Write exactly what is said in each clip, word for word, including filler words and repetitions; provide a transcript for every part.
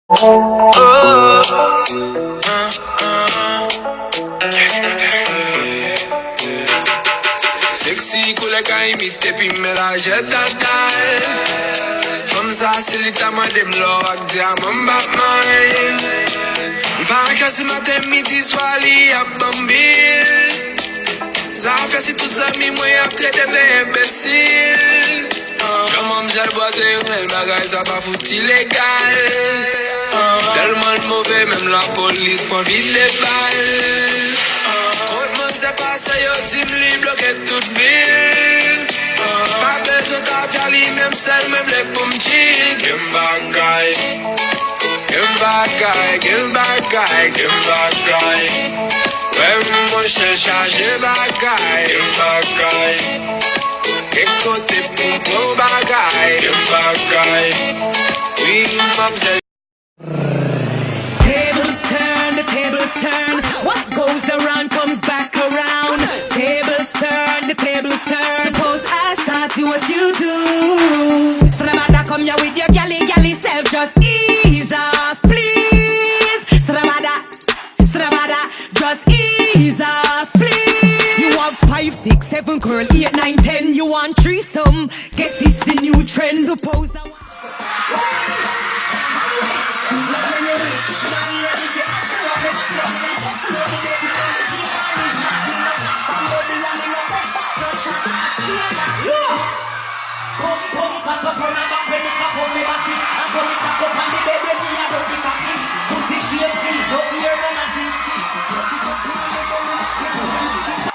Sexy koulè ka imite pimen lajè tata. Fanm sa si li ta mande m lò ak dyaman m p ap may. M pa ka si maten midi swa li ap ban m bil. Zafè si tout zanmi mwen ap trete m de enbesil. Kan manmzèl bwase yon bèl bagay sa pa fout ilegal. Tèlman l move menm lapolis pran vide bal. Kot manzè pase yo di m li bloke tout vil. Pa bezwen tafya li menm sèl mwen vle pou m chill. Gen bagay. Gen bagay, gen bagay, gen bagay. Wè monchè l chaje bagay. Gen bagay. Gen kote pou bon bagay. Gen bagay. Wi, manmzèl. Tables turn, the tables turn. What goes around comes back around. Tables turn, the tables turn. Suppose I start, do what you do. Srabada, come here with your galley, galley self. Just ease off, please. Srabada, srabada, just ease off, please. You have five, six, seven girl, eight, nine, ten. You want threesome? Guess it's the new trend. Suppose I want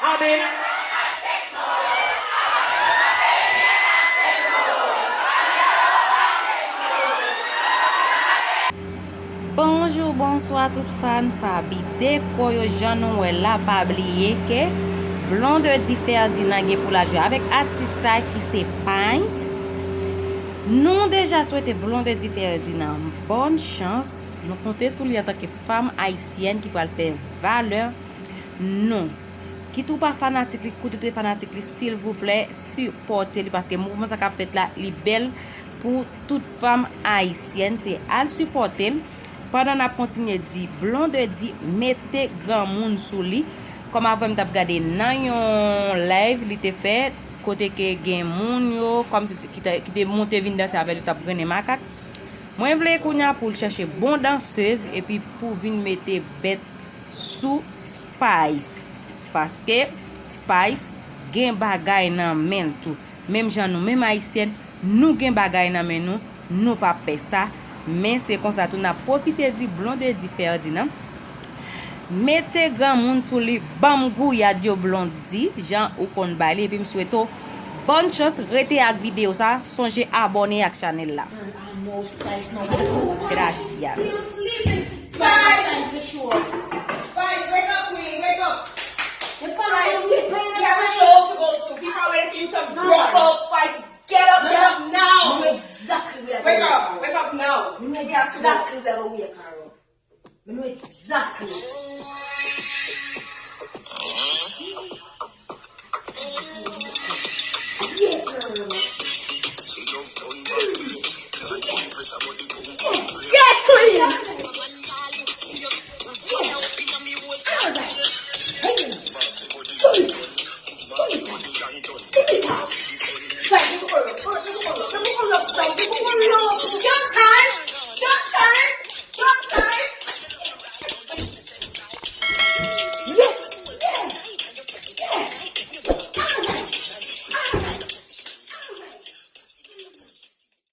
Amen. Bonjou, bonswa tout fan Faby Déco yo, jan nou wè la, pa bliye ke Blondedy Ferdinand gen pou l al jwe avèk atis sa ki se Spice. Nou deja swete Blondedy Ferdinand bòn chans, nou konte sou li antanke fanm ayisyèn ki pral fè valè nou. Kit ou pa fanatik li, kit ou te fanatik li, silvouplè, sipòte li, paske mouvman sa k ap fèt la, li bèl pou tout fanm ayisyèn. Se al sipòte l, pandan n ap kontinye di Blondedy mete granmoun sou li. Kòm avè m t ap gade nan yon live li te fè, kote ke gen moun yo, kòmsi ki te, ki te monte vin danse avè l, yo t ap grennen makak. Mwen vle kounye a pou l chèche bon dansez, epi pou vin mete bèt sou Spice. Paske Spice gen bagay nan men l tou. Menm jan nou, menm ayisyèn, nou gen bagay nan men nou, nou p ap pè sa. Men se konsa tou n ap pwofite di Blondedy Ferdinand. Mete granmoun sou li, ban m gouyad yo Blondedy, jan ou konn bay li, epi m swete w bòn chans, rete ak videyo sa, sonje abòne ak chanèl la. Gracias. Spice! Spice, wake up, queen, wake up. Spice, we have a show to go to. People are waiting for you to rock out, Spice. Get up, get up now. Wake up, wake up now. We have to go. Exactly where we are, Carol. We know exactly. Yeah, girl.